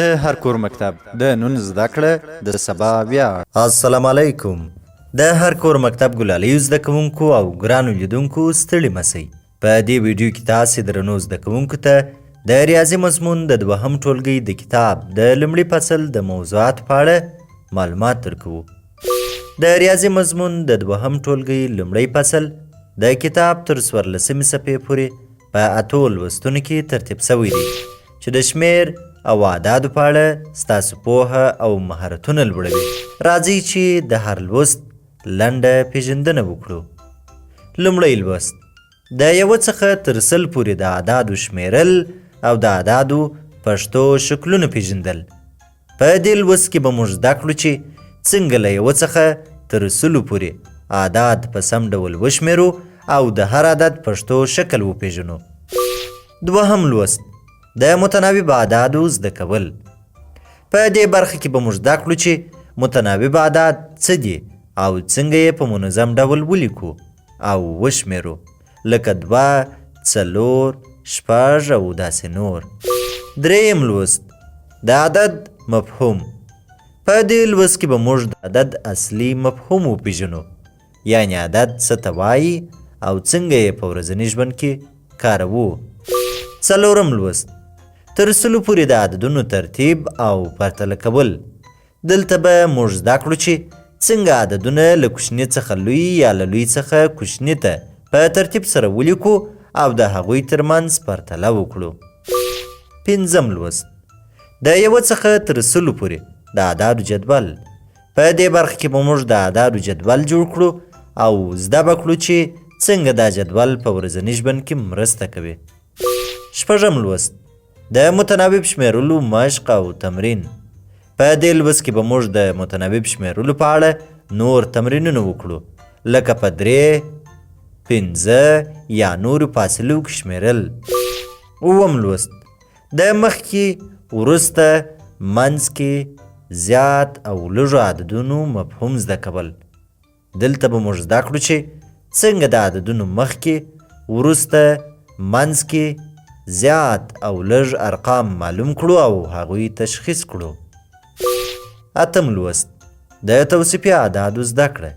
د هر کور مکتب، د نن زده کړه د سبا ویاړ. السلام علیکم. د هر کور مکتب ګلالیو زده کوونکو او ګرانو لیدونکو، ستړي مه سئ. په دې ویډیو کې تاسې درنو زده کوونکو ته د ریاضي مضمون د دوهم ټولګي د کتاب د لومړي فصل د موضوعاتو په اړه معلومات درکوو. د ریاضي مضمون د دوهم ټولګي لومړی فصل د کتاب تر 14مې صفحې پورې په اتو لوستونو کې ترتیب شوی دی چې د شمېر او اعدادو په اړه ستاسو پوهه او مهارتونه لوړوي. راځئ چې د هر لوست لنډه پیژندنه وکړو. لومړی لوست، د یوه څخه تر 100 پورې د اعدادو شمیرل او د اعدادو پښتو شکلونه پیژندل. په دې لوست کې به موږ زده کړو چې څنګه له یوه څخه تر 100 پورې اعداد په سم ډول وشمیرو او د هر عدد پښتو شکل وپیژنو. دوهم لوست، د متناوب اعدادو زده کول. په دې برخه کې به موږ زده کړو چې متناوب اعداد څه دي او څنګه یې په منظم ډول ولیکو او وشمیرو، لکه 2، 4، 6 او داسې نور. دریم لوست، د عدد مفهوم. په دې لوست کې به موږ د عدد اصلي مفهوم وپیژنو، یعنې عدد څه ته وایي او څنګه یې په ورځني ژوند کې کاروو. څلورم لوست، تر 100 پورې د عددونو ترتیب او پرتله کول. دلته به موږ زده کړو چې څنګه عددونه له کوچني څخه لوی یا له لوی څخه کوچني ته په ترتیب سره ولیکو او د هغوی ترمنځ پرتله وکړو. پنځم لوست، د یوه څخه تر 100 پورې د اعدادو جدول. په دې برخه کې به موږ د اعدادو جدول جوړ کړو او زده به کړو چې څنګه دا جدول په ورځني ژوند کې مرسته کوي. شپږم لوست، د متناوب شمیرلو مشق او تمرین. په دې لوست کې به موږ د متناوب شمیرلو په اړه نور تمرینونه وکړو، لکه په 3، 5 یا نورو فاصلو کې شمیرل. اووم لوست، د مخکې، وروسته، منځ کې زیات او لږو عددونو مفهوم زده کول. دلته به موږ زده کړو چې څنګه د عددونو مخکې، وروسته، منځ کې زیات او لږ ارقام معلوم کړو او هغوی تشخیص کړو. اتم لوست، د توصیفي اعدادو زده کړه.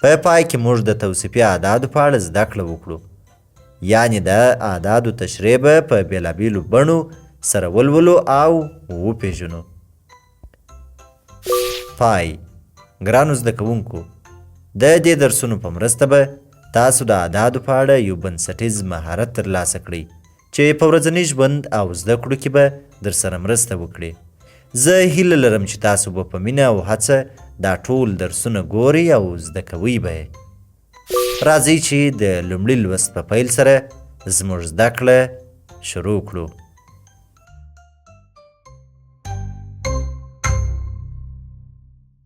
په پای کې موږ د توصیفي اعدادو په اړه زده کړه وکړو، یعنې د اعدادو تشریح به په بېلابېلو بڼو سره ولولو او وپیژنو. پای. ګرانو زده کوونکو، د دې درسونو په مرسته به تاسو د اعدادو په اړه یو بنسټیز مهارت ترلاسه کړئ چې په ورځني ژوند او زده کړو کې به درسره مرسته وکړي. زه هیله لرم چې تاسو به په مینه او هڅه دا ټول درسونه ګورئ او زده کوئ به یې. راځئ چې د لومړي لوست په پیل سره زموږ زده کړه شروع کړو.